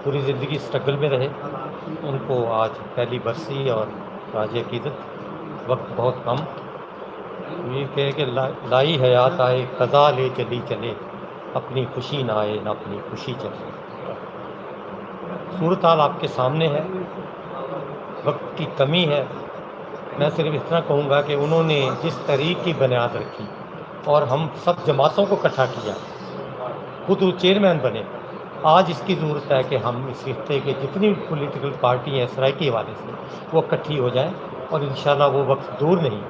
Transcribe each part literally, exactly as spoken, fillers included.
پوری زندگی اسٹرگل میں رہے، ان کو آج پہلی برسی اور خراج عقیدت۔ وقت بہت کم۔ یہ کہے کہ لا-، لائی حیات آئے، قضا لے چلی چلے، اپنی خوشی نہ آئے، نہ اپنی خوشی چلے۔ صورتحال آپ کے سامنے ہے، وقت کی کمی ہے۔ میں صرف اتنا کہوں گا کہ انہوں نے جس تحریک کی بنیاد رکھی اور ہم سب جماعتوں کو اکٹھا کیا، خود وہ چیئرمین بنے، آج اس کی ضرورت ہے کہ ہم اس خطے کے جتنی بھی پولیٹیکل پارٹی ہیں سرائیکی حوالے سے، وہ اکٹھی ہو جائیں، اور انشاءاللہ وہ وقت دور نہیں۔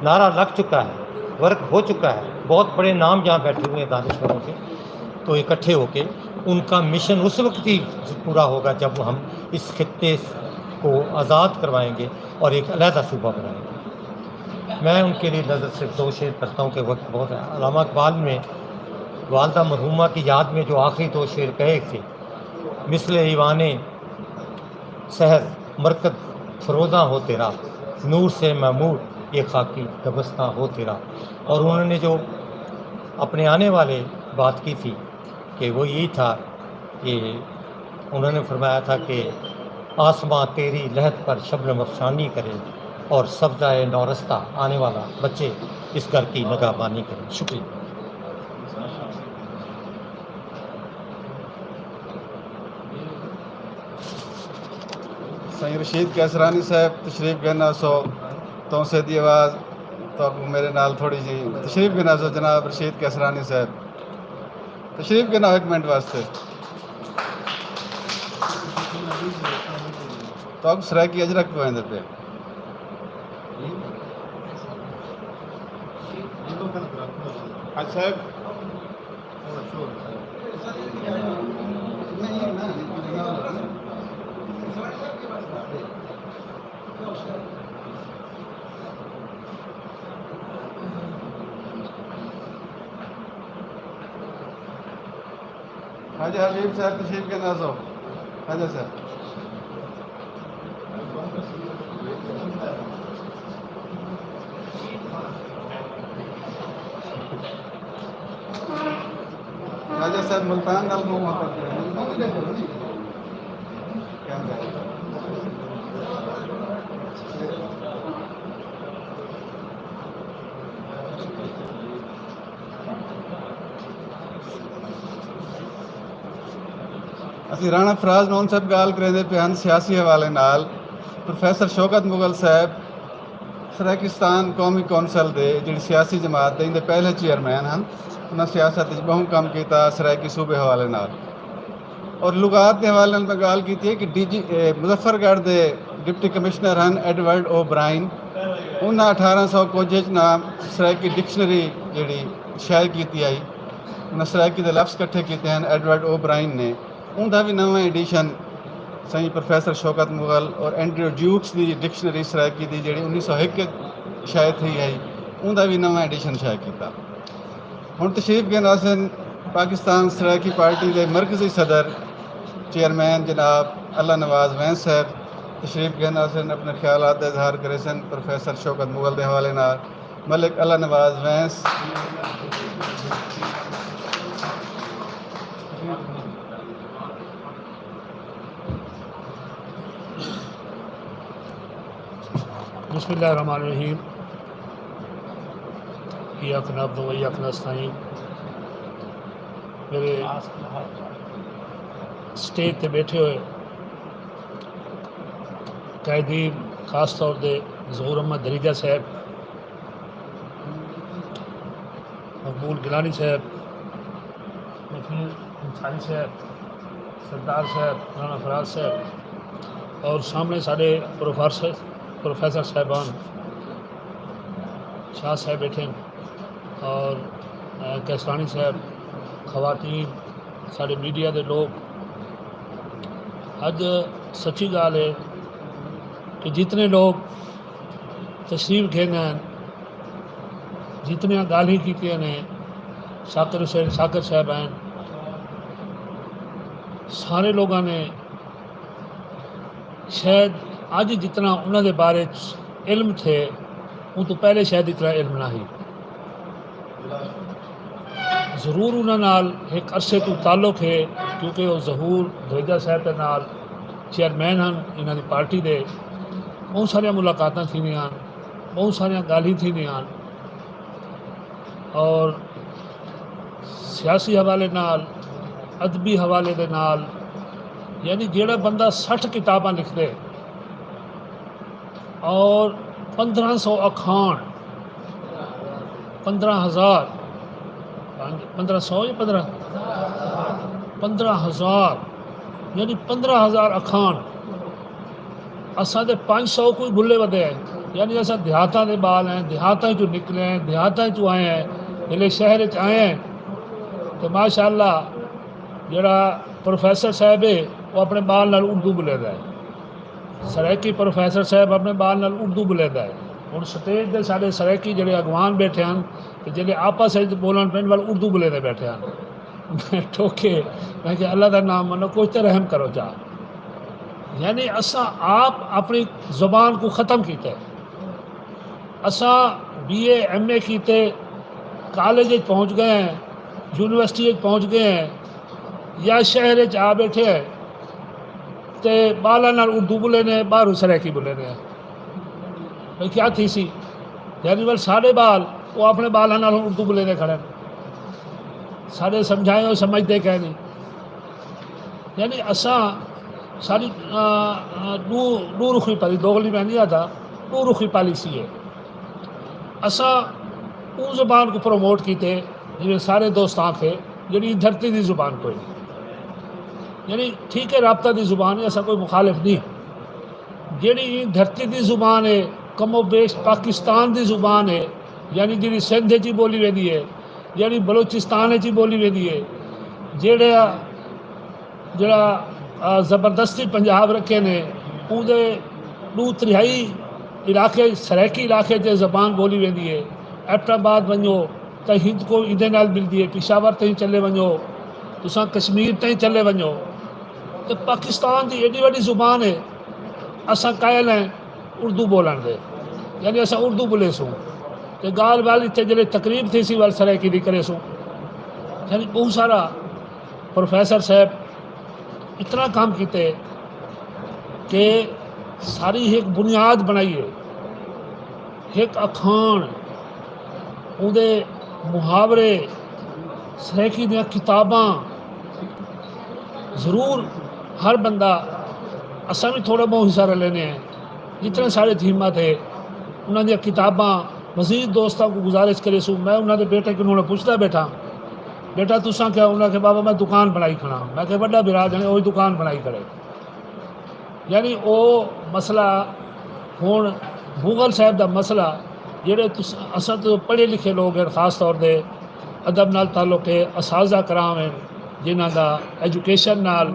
نعرہ لگ چکا ہے، ورک ہو چکا ہے، بہت بڑے نام یہاں بیٹھے ہوئے ہیں دانشوروں کے، تو اکٹھے ہو کے ان کا مشن اس وقت ہی پورا ہوگا جب ہم اس خطے کو آزاد کروائیں گے اور ایک علیحدہ صوبہ بنائیں گے۔ میں ان کے لیے نذر صرف دو شعر کرتا ہوں کہ وقت بہت ہے۔ علامہ اقبال نے والدہ مرحومہ کی یاد میں جو آخری دو شعر کہے تھے، مثل ایوان سحر مرقد فروزاں ہو تیرا، نور سے معمور یہ خاکی دبستاں ہو تیرا۔ اور انہوں نے جو اپنے آنے والے بات کی تھی کہ وہ یہی تھا کہ انہوں نے فرمایا تھا کہ آسماں تیری لحد پر شبنم افشانی کرے اور سبزہ نورستہ آنے والا بچے اس گھر کی نگہبانی کرے۔ شکریہ۔ سائیں رشید قیصرانی صاحب تشریف گھن آسو۔ تونسے دی آواز تو میرے نال تھوڑی جی تشریف گھن آسو جناب رشید قیصرانی صاحب، تشریف گھن آؤ ایک منٹ واسطے۔ تو سرائیکی اجرک پویندے پے۔ حاج صاحب۔ خواجہ حبیب صاحب تشریف گھن آسو۔ خواجہ صاحب۔ خواجہ صاحب ملتان نال ٻہوں محبت کریں۔ اسی رانا فراز نون صاحب گال کریندے پے ہن سیاسی حوالے نال۔ پروفیسر شوکت مغل صاحب سرائیکستان قومی کونسل دے جڑی سیاسی جماعت دے اندے پہلے چیئرمین ہن۔ انہاں سیاست وچ بہوں کم کیتا سرائیکی صوبے حوالے نال۔ اور لغات دے حوالے نال میں گال کیتی ہے کہ ڈی جی مظفر گڑھ دے ڈپٹی کمشنر ہن ایڈورڈ او برائن۔ انہاں اٹھارہ سو کجھ اچ نہ سرائیکی ڈکشنری جڑی شائع کیتی آئی۔ انہاں سرائیکی دے لفظ کٹھے کیتے ہن ایڈورڈ او برائن نے۔ اوندا وی نواں ایڈیشن سائیں پروفیسر شوکت مغل اور اینڈریو ڈیوکس دی ڈکشنری سرائیکی دی جڑی انیس سو ہک شائع تھئی ہئی۔ اوندا وی نواں ایڈیشن شائع کیتا۔ ہن تشریف گھن آسن پاکستان سرائیکی پارٹی دے مرکزی صدر چیئرمین جناب اللہ نواز وینس صاحب تشریف گھن آسن اپنے خیالات دا اظہار کریسن پروفیسر شوکت مغل دے حوالے نال۔ ملک اللہ نواز وینس۔ بسم اللہ الرحمن الرحیم۔ ایاک نعبد و ایاک نستعین۔ میرے سٹیج تے بیٹھے ہوئے قائدین، خاص طور تے ظہور احمد دھریجہ صاحب، مقبول گیلانی صاحب، مفید انصاری صاحب، سردار صاحب، رانا فراز صاحب اور سامنے سارے پروفیسر پروفیسر صاحبان، شاہ صاحب بیٹھے ہیں اور قیصرانی صاحب، خواتین، سارے میڈیا دے لوگ، اج سچی گال ہے کہ جتنے لوگ تشریف گھن ہیں، جتنیاں گالھیں کیتیاں نے، شاکر حسین شاکر صاحب ہیں، سارے لوگاں نے شاید اج جتنا انہاں دے بارے علم تھے، ان تو پہلے شاید اتنا علم نہ ہی۔ ضرور انہاں نال ہک عرصے توں تعلق ہے، کیونکہ او ظہور دھویجہ صاحب دے نال چیئرمین ہن انہاں دی پارٹی دے۔ بہت ساریاں ملاقاتاں تھیندیاں ہن، بہت ساریاں ڳالھیں تھیندیاں ہن، اور سیاسی حوالے نال، ادبی حوالے دے نال، یعنی جیڑھا بندہ سٹھ کتاباں لکھدے اور پندرہ سو اکھاݨ، پندرہ ہزار، پندرہ سو یا پندرہ، پندرہ ہزار، یعنی پندرہ ہزار اکھاݨ، اساں تے پنج سو کوں ہی بھلے ودے ہیں۔ یعنی اساں دیہاتاں دے ٻال ہیں، دیہاتاں چوں نکلے ہیں، دیہاتاں چوں آئے ہیں، جیلے شہر وچ آئے ہیں تے ماشاءاللہ جیڑھا پروفیسر صاحب ہے، وہ اپنے ٻال نال اردو ٻولیندا ہے۔ سرائیکی پروفیسر صاحب اپنے ٻال نال اردو ٻولیندا ہے۔ ہݨ سٹیج تے ساݙے سرائیکی جیڑھے اڳواݨ ٻیٹھے ہن تے جیلے آپس وچ ٻولݨ پئن، ول اردو ٻولیندے ٻیٹھے ہن۔ میں ٹوکے، میں کہ اللہ دا نام منو، کچھ تے رحم کرو چا۔ یعنی اساں آپ اپݨی زبان کوں ختم کیتے۔ اساں بی اے، ایم اے کیتے، کالج وچ پہنچ ڳئے ہیں، یونیورسٹی وچ پہنچ ڳئے ہیں، یا شہر وچ آ ٻیٹھے ہیں تے ٻالاں نال اردو ٻولیندے ہیں، ٻاہروں سرائیکی ٻولیندے ہیں۔ بھئی کیا تھیسی؟ یعنی ول ساݙے ٻال، وہ اپݨے ٻالاں نال اردو ٻولیندے کھڑے ہیں۔ ساݙے سمجھائے ہوئے سمجھدے کائے نہیں۔ یعنی اساں ساݙی، آ، آ، ݙو، ݙو رخی پالی، دوغلی میں نہیں آتا، ݙو رخی پالیسی ہے۔ اساں اوں زبان کوں پروموٹ کیتے، جیویں سارے دوست آکھے، جیڑھی دھرتی دی زبان کوئی نہیں۔ یعنی ٹھیک ہے، رابطہ دی زبان ہے، اساں کوئی مخالف نہیں۔ جیڑھی ایں دھرتی دی زبان ہے، کم و بیش پاکستان دی زبان ہے، یعنی جیڑھی سندھ وچ ہی ٻولی ویندی ہے، جیڑھی بلوچستان وچ ہی ٻولی ویندی ہے، جیڑھا، جیڑھا، آ، زبردستی پنجاب رکھے نے، اوندے ݙو تریہائی علاقے، سرائیکی علاقے تے زبان ٻولی ویندی ہے۔ ایبٹ آباد ونڄو تاں ہندکو ایندے نال ملدی ہے، پشاور تئیں چلے ونڄو، تساں کشمیر تئیں چلے ونڄو، تے پاکستان دی ایݙی وݙی زبان ہے، اساں قائل ہیں اردو ٻولݨ دے، یعنی اساں اردو ٻولیسوں۔ تے ڳالھ ول اتھے جیلے تقریب تھیسی، ول سرائیکی دی کریسوں۔ یعنی ٻہوں سارا پروفیسر صاحب اتنا کم کیتے کہ ساری ہک بنیاد بݨائی ہے، ہک اکھاݨ، اوندے محاورے، سرائیکی دیاں کتاباں، ضرور ہر بندہ، اساں وی تھوڑا بہت حصہ رلیندے ہیں، جتنے سارے تھیمہ تھے، انہاں دیاں کتاباں، مزید دوستاں کوں گزارش کریسوں۔ میں انہاں دے بیٹے کنوں ہݨ پچھدا ٻیٹھاں، "بیٹا تساں کیا؟" انہاں آکھیا، "بابا میں دکان بݨائی کھڑا۔" میں آکھیا، "وݙا بھرا جݨے اوہی دکان بݨائی کھڑے۔" یعنی او مسئلہ ہݨ مغل صاحب دا مسئلہ، جیڑھے تس-، اساں توں پڑھے لکھے لوگ ہیں، خاص طور دے ادب نال تعلق ہے، اساتذہ کرام ہیں، جنہاں دا ایجوکیشن نال،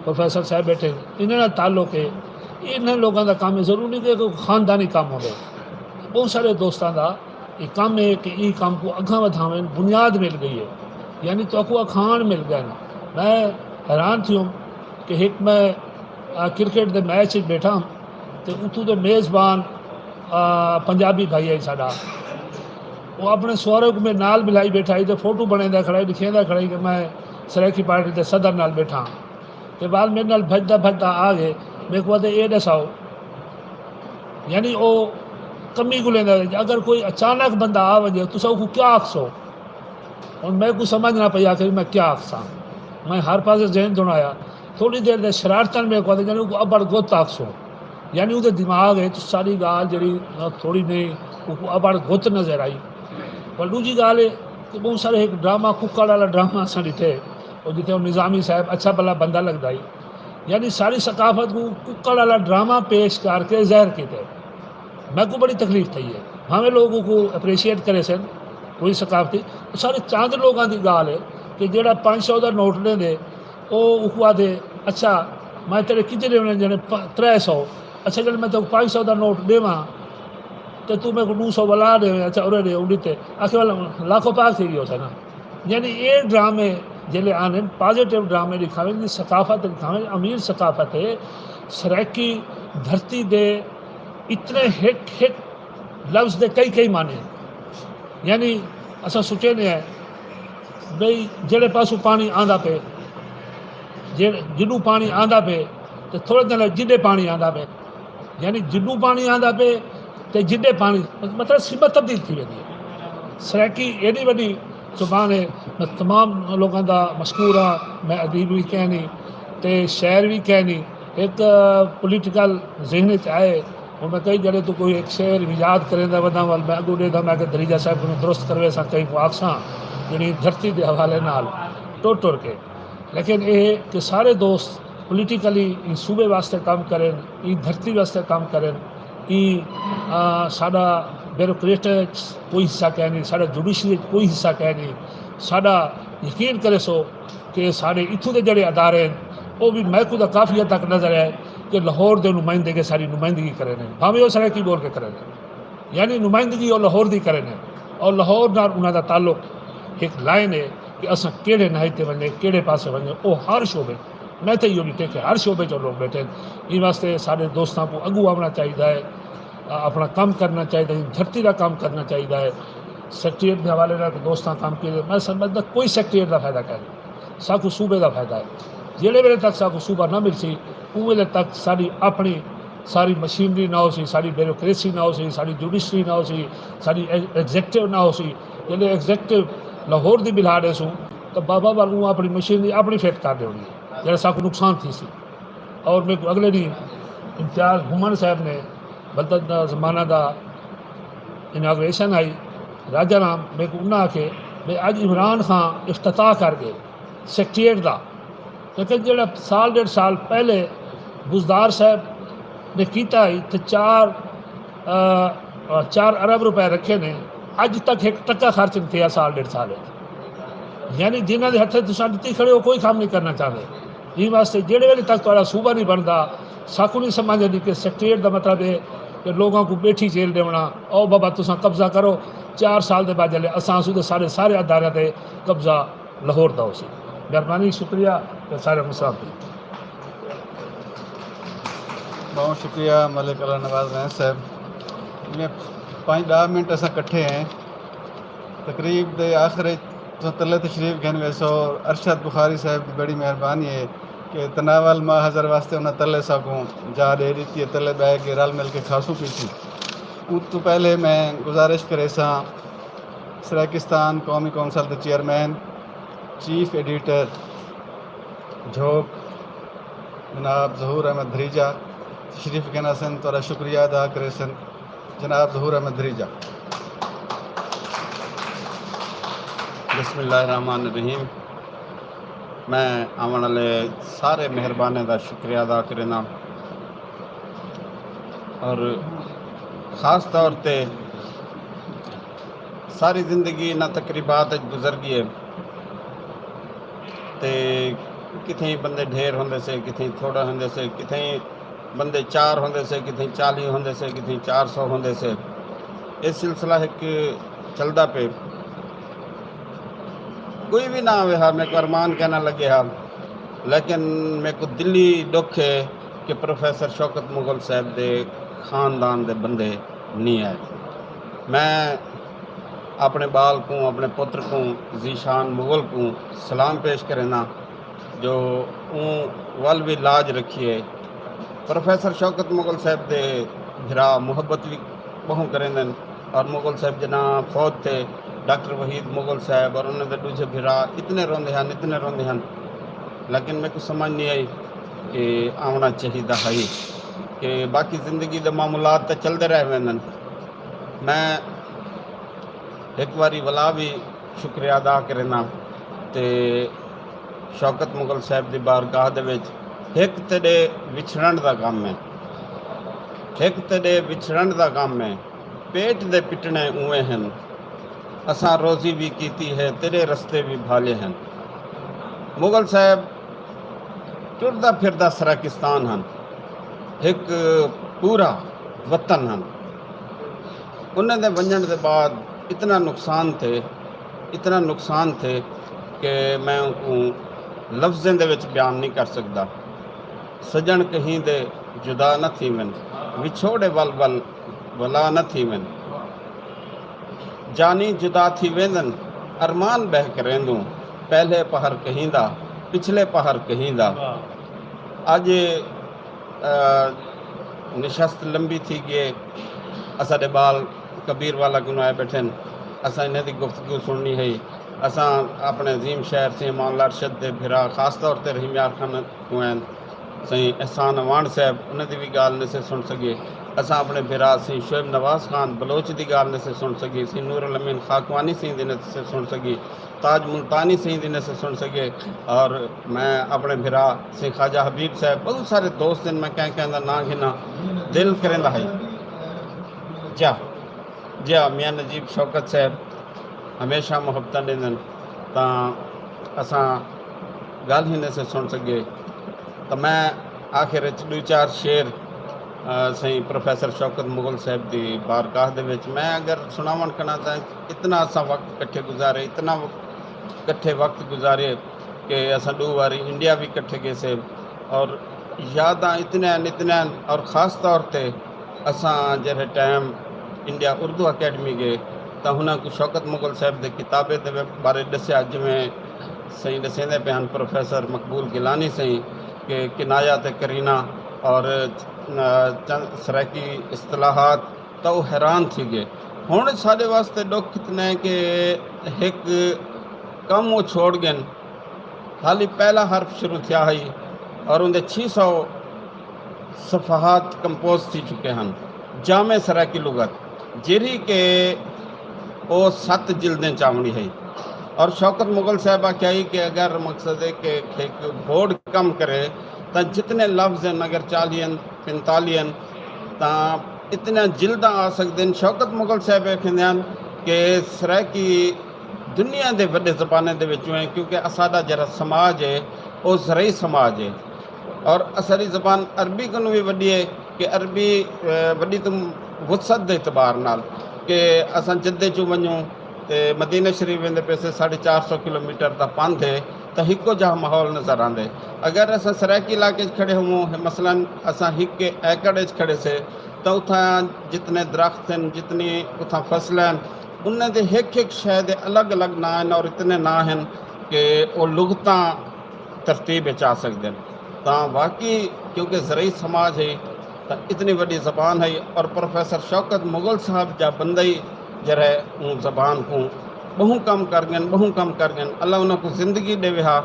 پروفیسر صاحب بیٹھے ہیں، انہاں نال تعلق ہے۔ انہاں لوگاں دا کم ہے، ضروری نہیں کہ کوئی خاندانی کم ہووے۔ بہت سارے دوستاں دا یہ کم ہے کہ ایں کم کوں اڳاں ودھاوݨ، بنیاد مل ڳئی ہے، یعنی تہاکوں اکھاݨ مل ڳئن۔ میں حیران تھیوم کہ ہک میں، آ، کرکٹ دے میچ وچ ٻیٹھا ہم تے اتھوں دے میزبان، آ، پنجابی بھائی ہے ساݙا، وہ اپݨے سوہرے کوں میرے نال ملائی ٻیٹھا ہئی تے فوٹو بݨیندا کھڑا ہئی، ݙکھیندا کھڑا ہئی کہ میں سرائیکی پارٹی دے صدر نال ٻیٹھا ہاں۔ تے ٻال میݙے نال بھڄدا بھڄدا آ ڳئے، میکوں آہدے، "اے ݙساؤ۔" یعنی او کمی کوں لیندا ہے کہ اگر کوئی اچانک بندہ آ ونڄے، تساں اوکوں کیا آکھسو؟ ہݨ میکوں سمجھ نہ پئی آ کہ میں کیا آکھساں۔ میں ہر پاسے ذہن دوڑایا۔ تھوڑی دیر دے شرارتاں میکوں آہدے، یعنی اوکوں ابڑ گت آکھسو۔ یعنی اوندے دماغ وچ ساری ڳالھ جیڑھی تھوڑی نہیں، اوکوں ابڑ گت نظر آئی۔ پر ݙوجھی ڳالھ ہے کہ ٻہوں سارے ہک ڈرامہ، ککڑ والا ڈرامہ اساں ݙٹھے، او جتھے او نظامی صاحب اچھا بھلا بندہ لڳدا ہئی۔ یعنی ساری ثقافت کوں ککڑ والا ڈرامہ پیش کر کے زہر کیتے۔ میکوں بڑی تکلیف تھئی ہے۔ بھاویں لوگ اوکوں اپریشیٹ کریسن، کوئی ثقافتی، او سارے چند لوگاں دی ڳالھ ہے کہ جیڑھا پنج سو دا نوٹ ݙیندے، او اوکوں آہدے، "اچھا، میں تیݙے کتنے ݙیوݨے؟" جیڑھے پ-، ترے سو۔ "اچھا، جیڑھے میں تیکوں پنج سو دا نوٹ ݙیواں، تے توں میکوں ݙو سو ولا ݙیویں، اچھا، اورے ݙے، اوں ݙتے۔" آکھے، "والا لاکھوں پاک تھی ڳیو سا نا۔" یعنی اے ڈرامے جیلے آندن، پازیٹیو ڈرامے ݙکھاویں، جی ثقافت ݙکھاویں، امیر ثقافت ہے۔ سرائیکی دھرتی دے اتنے ہک ہک لفظ دے کئی کئی معنی ہیں۔ یعنی اساں سوچے نے ہیں بھئی جیڑھے پاسوں پاݨی آندا پئے، جیڑھے جݙوں پاݨی آندا پئے تے تھوڑے دن جݙے پاݨی آندا پئے، یعنی جݙوں پاݨی آندا پئے تے جݙے پاݨی، مطلب سمت تبدیل تھی ویندی ہے۔ سرائیکی ایݙی وݙی زبان ہے، میں تمام لوکاں دا مشکور ہاں۔ میں ادیب وی کینی تے شاعر وی کینی۔ ہک پولیٹیکل ذہن وچ آئے، ہݨ میں کئی جݙے توں کوئی ہک شعر وی یاد کریندا وداں ول میں اڳوں ݙیہداں، میں کہ دھریجہ صاحب کوں درست کرویساں، کہیں کوں آکھساں، جیڑھی دھرتی دے حوالے نال ٹر ٹر کے۔ لیکن اے کہ سارے دوست پولیٹیکلی ایں صوبے واسطے کم کرن، ایں دھرتی واسطے کم کرن، ایں، آ، ساݙا بیوروکریٹ اچ کوئی حصہ کائنی، ساݙا جوڈیشری اچ کوئی حصہ کائنی۔ ساݙا یقین کریسو کہ ساݙے اتھوں دے جیڑھے ادارے ہن، او وی میکوں تاں کافی حد تک نظر ہے کہ لاہور دے نمائندے کے ساݙی نمائندگی کریندن، بھاویں او سرائیکی ٻول کے کریندن۔ یعنی نمائندگی او لاہور دی کریندن اور لاہور نال انہاں دا تعلق ہک لائن ہے کہ اساں کیڑھے نہج تے ونڄے، کیڑھے پاسے ونڄے، او ہر شعبے، میں تے ایہو ݙٹھے کہ ہر شعبے چ لوک ٻیٹھے ہن۔ ایں واسطے ساݙے دوستاں کوں اڳوں آوݨا چاہیدا ہے، اپݨا کم کرنا چاہیدا ہے، دھرتی دا کم کرنا چاہیدا ہے۔ سیکرٹریٹ دے حوالے نال دوستاں کم کیتے، میں سمجھدا کوئی سیکرٹریٹ دا فائدہ کائنی، ساکوں صوبے دا فائدہ ہے۔ جیڑھے ویلے تک ساکوں صوبہ نہ ملسی، اوں ویلے تک ساݙی اپݨی ساری مشینری نہ ہوسی، ساݙی بیوروکریسی نہ ہوسی، ساݙی جوڈیشری نہ ہوسی، ساݙی ایگ-، ایگزیکٹو نہ ہوسی۔ جیلے ایگزیکٹو لاہور دی بلھا ݙیسوں تاں بابا ول اوں اپݨی مشینری اپݨی فٹ کر ݙیوݨی ہے، جیڑھا ساکوں نقصان تھیسی۔ اور میکوں اڳلے ݙینہہ امتیاز گھمن صاحب نے، بلدن دا زمانہ دا اناگوریشن ہئی، راجہ رام، میکوں انہاں آکھے بھئی اڄ عمران خان افتتاح کر ڳئے سیکرٹریٹ دا، لیکن جیڑھا سال ݙیڈھ سال پہلے بزدار صاحب نے کیتا ہئی تے چار، آ، آ، چار ارب روپے رکھے نے، اڄ تک ہک ٹکا خرچ نہیں تھیا سال ݙیڈھ سال وچ۔ یعنی جنہاں دے ہتھے تساں ݙتی کھڑے ہو، کوئی کم نہیں کرنا چاہندے۔ ایں واسطے جیڑھے ویلے تک تہاݙا صوبہ نہیں بݨدا، ساکوں نہیں سمجھ آندی کہ سیکرٹریٹ دا مطلب ہے کہ لوکاں کوں بیٹھی جیل ݙیوݨا۔ او بابا تساں قبضہ کرو، چار سال دے بعد جلے اساں اسوں تے سارے، سارے ادارے تے قبضہ لاہور دا ہوسی۔ مہربانی، شکریہ تے سارے مسافر۔ بہت شکریہ ملک اللہ نواز رئیس صاحب۔ میں پنج ݙاہ منٹ اساں کٹھے ہیں۔ تقریب دے آخر وچ تساں تلے تشریف گھن ویسو۔ ارشد بخاری صاحب دی بڑی مہربانی ہے کہ تناول ماہ حضر واسطے انہاں تلے ساکوں جا ݙے ݙتی ہے، تلے ٻہہ کے رل مل کے کھاسوں پیسوں۔ اوں توں پہلے میں گزارش کریساں سرائیکستان قومی کونسل دے چیئرمین، چیف ایڈیٹر جھوک جناب ظہور احمد دھریجہ تشریف گھن آسن، تہاݙا شکریہ ادا کریسن۔ جناب ظہور احمد دھریجہ۔ بسم اللہ الرحمن الرحیم۔ میں آوݨ والے سارے مہربانیں دا شکریہ ادا کرینداں اور خاص طور تے ساری زندگی انہاں تقریبات وچ گزر ڳئی ہے تے کتھیں بندے ڈھیر ہوندے سے، کتھیں تھوڑے ہوندے سے، کتھیں بندے چار ہوندے سے، کتھیں چالیہہ ہوندے سے، کتھیں چار سو ہوندے سے۔ اے سلسلہ ہک چلدا پئے۔ کوئی وی نہ آوے ہا، میکوں ارمان کائنا لڳے ہا، لیکن میکوں دلی ݙکھ ہے کہ پروفیسر شوکت مغل صاحب دے خاندان دے بندے نی آئے۔ میں اپݨے ٻال کوں، اپݨے پتر کوں، ذیشان مغل کوں سلام پیش کرینداں جو اوں ول وی لاج رکھیے۔ پروفیسر شوکت مغل صاحب دے بھرا محبت وی ٻہوں کریندن اور مغل صاحب جݙاں فوت تھئے، ڈاکٹر وحید مغل صاحب اور انہاں دے ݙوجھے بھرا اتنے روندے ہن، اتنے روندے ہن، لیکن میکوں سمجھ نی آئی کہ آوݨا چاہیدا ہئی کہ باقی زندگی دے معمولات تاں چلدے رہ ویندن۔ میں ہک واری ولا وی شکریہ ادا کرینداں تے شوکت مغل صاحب دی بارگاہ دے وچ ہک تیݙے وچھڑݨ دا غم ہے، ہک تیݙے وچھڑݨ دا غم ہے۔ پیٹ دے پٹݨے اونویں ہن، اساں روزی وی کیتی ہے، تیݙے رستے وی بھالے ہن۔ مغل صاحب ٹردا پھردا سراکستان ہن، ہک پورا وطن ہن۔ انہاں دے ونڄݨ دے بعد اتنا نقصان تھئے، اتنا نقصان تھئے کہ میں اونکوں لفظیں دے وچ بیان نی کر سڳدا۔ سڄݨ کہیں دے جدا نہ تھیون، وچھوڑے ول ول ولا نہ تھیون۔ جانی جدا تھی ویندن، ارمان ٻہہ کریندوں، پہلے پہر کہیں دا، پچھلے پہر کہیں دا۔ اڄ، ا، نشست لمبی تھی ڳئی۔ اساݙے ٻال کبیر والا کنوں آئے ٻیٹھن، اساں انہیں دی گفتگو سݨݨی ہئی۔ اساں اپݨے عظیم شاعر سئیں امان اللہ ارشد دے بھرا، خاص طور تے رحیم یار خان کوں آئن، سئیں احسان اعوان صاحب، انہیں دی وی ڳالھ نسے سݨ سڳے۔ اساں اپݨے بھرا سئیں شعیب نواز خان بلوچ دی ڳالھ نسے سݨ سڳے، سئیں نور الامین خاکوانی سئیں دی نسے سݨ سڳے، تاج ملتانی سئیں دی نسے سݨ سڳے۔ اور میں اپݨے بھرا سئیں خواجہ حبیب صاحب، ٻہوں سارے دوست ہن، میں کہیں کہیں دا ناں گھناں، دل کریندا ہئی۔ جا، جا، میاں نجیب شوکت صاحب ہمیشہ محبتاں ݙیندن، تاں اساں ڳالھ ہی نسے سݨ سڳے۔ تاں میں آخر اچ ݙو چار شعر، ا، سئیں پروفیسر شوکت مغل صاحب دی بارگاہ دے وچ میں اگر سݨاوݨ کھڑاں تاں اتنا اساں وقت کٹھے گزارے، اتنا وقت، کٹھے وقت گزارے کہ اساں ݙو واری انڈیا وی کٹھے ڳئے سے، اور یاداں اتنے ہن، اتنے ہن، اور خاص طور تے اساں جیڑھے ٹائم انڈیا اردو اکیڈمی ڳئے تاں انہاں کوں شوکت مغل صاحب دے کتابیں دے بارے ݙسیا، جیویں سئیں ݙسیندے پئے ہن پروفیسر مقبول گیلانی سئیں کہ کنایہ تے قرینہ اور، ا، چند سرائیکی اصطلاحات، تاں او حیران تھی ڳئے۔ ہݨ ساݙے واسطے ݙکھ اتنا ہے کہ ہک کم او چھوڑ ڳن، حالی پہلا حرف شروع تھیا ہئی اور اوندے چھی سو صفحات کمپوز تھی چکے ہن۔ جامع سرائیکی لغت، جیڑھی کہ او ست جلدیں چ آوݨی ہئی۔ اور شوکت مغل صاحب آکھیا ہئی کہ اگر مقصد ہے کہ ہک بورڈ کم کرے تاں جتنے لفظ ہن، اگر چالیہن، پنتالیہن، تاں اتنیاں جلداں آ سڳدن۔ شوکت مغل صاحب آکھیندے ہن کہ سرائیکی دنیا دے وݙے زبانیں دے وچوں ہے، کیونکہ اساݙا جیڑھا سماج ہے، او زرعی سماج ہے، اور اساݙی زبان عربی کنوں وی وݙی ہے کہ عربی، ا، وݙی توں وسعت دے اعتبار نال کہ اساں جدے چوں ونڄوں تے مدینہ شریف ویندے پئے سے، ساڑھے چار سو کلومیٹر دا پندھ ہے، تاں ہکو جہا ماحول نظر آندے۔ اگر اساں سرائیکی علاقے اچ کھڑے ہووں، مثلاً اساں ہک ایکڑ اچ کھڑے سے، تاں اتھاں جتنے درخت ہن، جتنی اتھاں فصلیں ہن، انہاں دے ہک ہک شے دے الگ الگ ناں ہن اور اتنے ناں ہن کہ او لغتاں ترتیب اچ آ سڳدن۔ تاں واقعی کیونکہ زرعی سماج ہے، تاں اتنی وݙی زبان ہے، اور پروفیسر شوکت مغل صاحب جا بندہ ہی جیڑھے اوں زبان کوں ٻہوں کم کر ڳن، ٻہوں کم کر ڳن۔ اللہ انہاں کوں زندگی ݙیوے ہا۔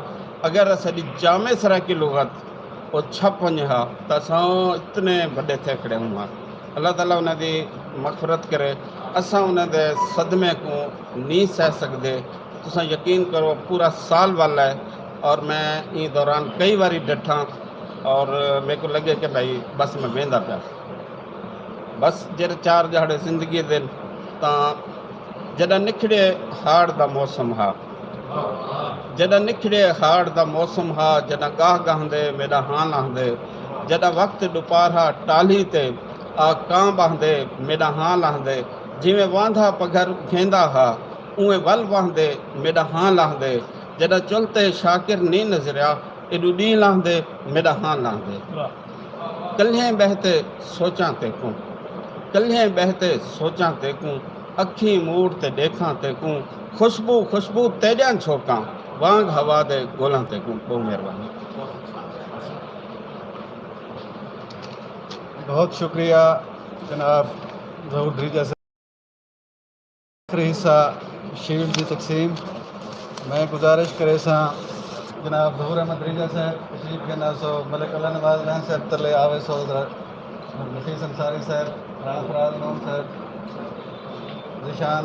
اگر اساݙی جامع سرائیکی لغت او چھپ ونڄے ہا، تاں اساں اتنے وݙے تھئے کھڑے ہوں ہا۔ اللہ تعالیٰ انہاں دی مغفرت کرے۔ اساں انہاں دے صدمے کوں نی سہہ سڳدے۔ تساں یقین کرو، پورا سال والا ہے اور میں ایں دوران کئی واری ڈٹھاں اور میکوں لڳے کہ بھائی بس میں ویندا پیا۔ بس جیڑھے چار ݙیہاڑے زندگی دے ہن، تاں جݙاں نکھڑے ہاڑ دا موسم ہا، جݙاں نکھڑے ہاڑ دا موسم ہا، جݙاں ڳاہ ڳاہندے میݙا ہاں لاہندے، جݙاں وقت ݙوپارہا ٹالھی تے آ کاں ٻاہندے میݙا ہاں لاہندے، جیویں واندا پگھر گھیندا ہا، اونویں ول واہندے میݙا ہاں لاہندے، جݙاں چل تے شاکر نی نظریا، ایݙو ݙینہہ لاہندے میݙا ہاں لاہندے۔ کلھیں ٻہہ تے سوچاں تیکوں، کلھیں ٻہہ تے سوچاں تیکوں، اکھیں موڑ تے ݙیکھاں تیکوں، خوشبو خوشبو تیݙیاں جھوکاں، وانگ ہوا دے ڳولاں تیکوں۔ ٻہوں مہربانی۔ بہت شکریہ جناب ظہور دھریجہ صاحب۔ آخری حصہ شیلڈ دی تقسیم۔ میں گزارش کریساں جناب ظہور احمد دھریجہ صاحب تشریف گھن آسو، ملک اللہ نواز لائن صاحب تلے آوے سو، ذرا نفیس انصاری صاحب، رانا فراز لون صاحب، ذیشان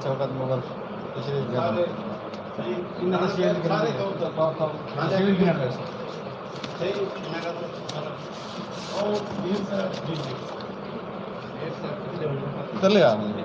شوکت مغل تشریف گھن آسو۔ انہاں دا شیلڈ گھن آسو۔ شیلڈ گھن آسو۔ تلے آ ونڄ۔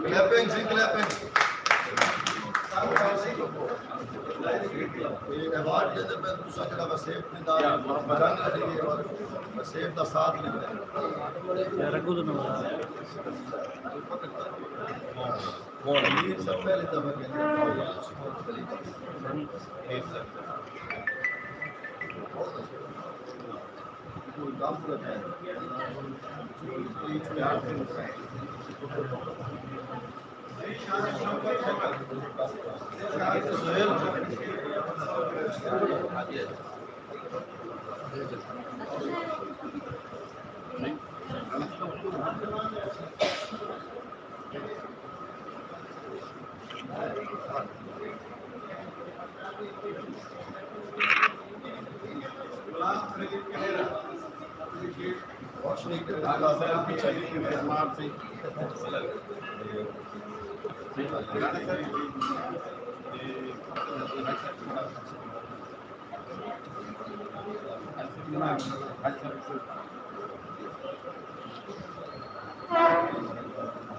کلیپنگ جی، کلیپنگ۔ ایوارڈ ݙیندے پئے، تساں جیڑھا وسیب دے نال جنگ لڑی ہے، وسیب دا ساتھ ݙتا ہے۔ میر صاحب پہلی دفعہ کہندے ہیں۔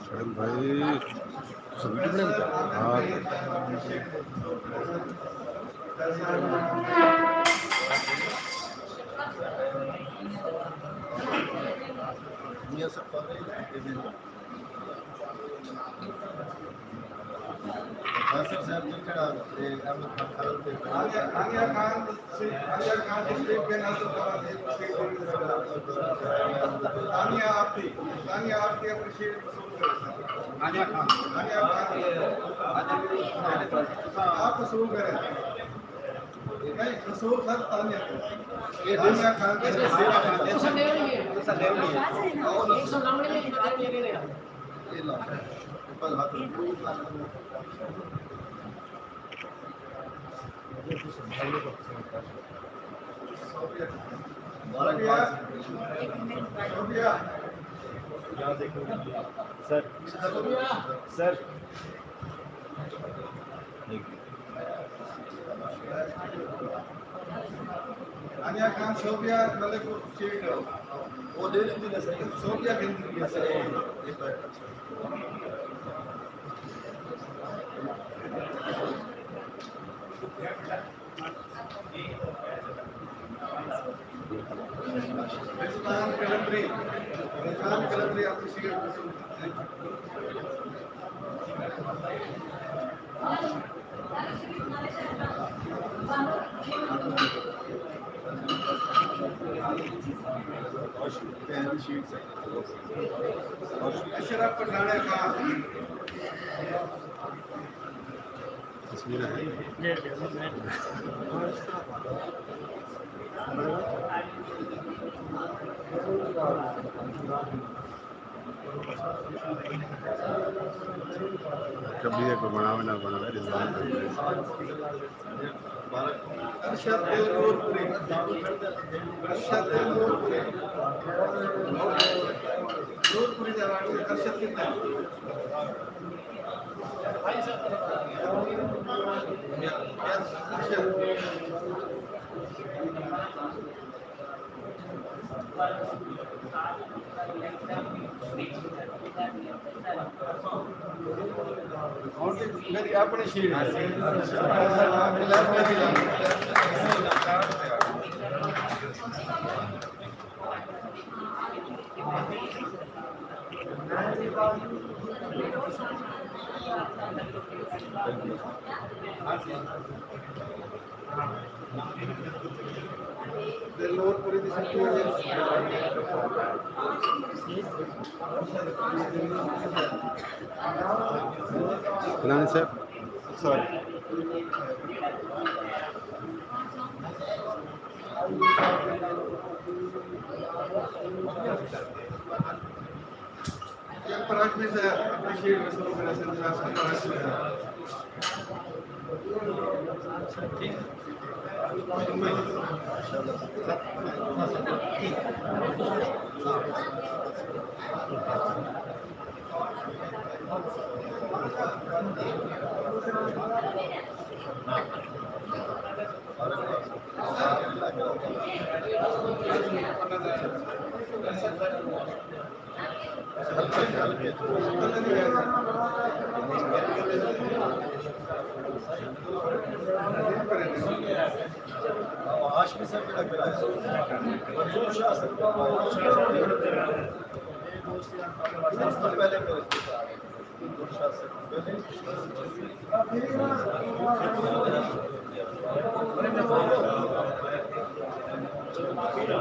شاہد بھائی، سب ویڈیو بنائیں گے؟ ہاں۔ ناصر صاحب جی کھڑا تے احمد خان خلل تے کھڑا۔ ثانیہ خان، ثانیہ خان تشریف گھن حاصل کرا تے تشریف گھن۔ ثانیہ آپٹی، ثانیہ آپٹی اپریشیٹ محسوس کرے سر۔ ثانیہ خان۔ ثانیہ خان۔ آپ محسوس کریں۔ نہیں، محسوس سر ثانیہ خان۔ ثانیہ خان۔ سر، سر۔ ثانیہ خان صوفیہ ملک شیٹ۔ وہ دے دیتی نا سر۔ صوفیہ گھن دیتی ہے سر۔ رضوان قلندری، رضوان قلندری آپ کی شیٹ۔ اشرف پٹھاݨے خان۔ تصویر ہے۔ کبھی ایک بناوے نہ بناوے، رضوان۔ ارشد دل نور پوری۔ ارشد دل نور پوری۔ نور پوری دے حوالے ارشد کتنا؟ ارشد۔ میری اپݨی شیٹ ہے۔ فلانی صاحب۔ سوری۔ ایک پراگ میں سے اپریشیٹ محسوس کرے سے،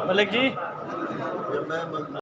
ملک جی۔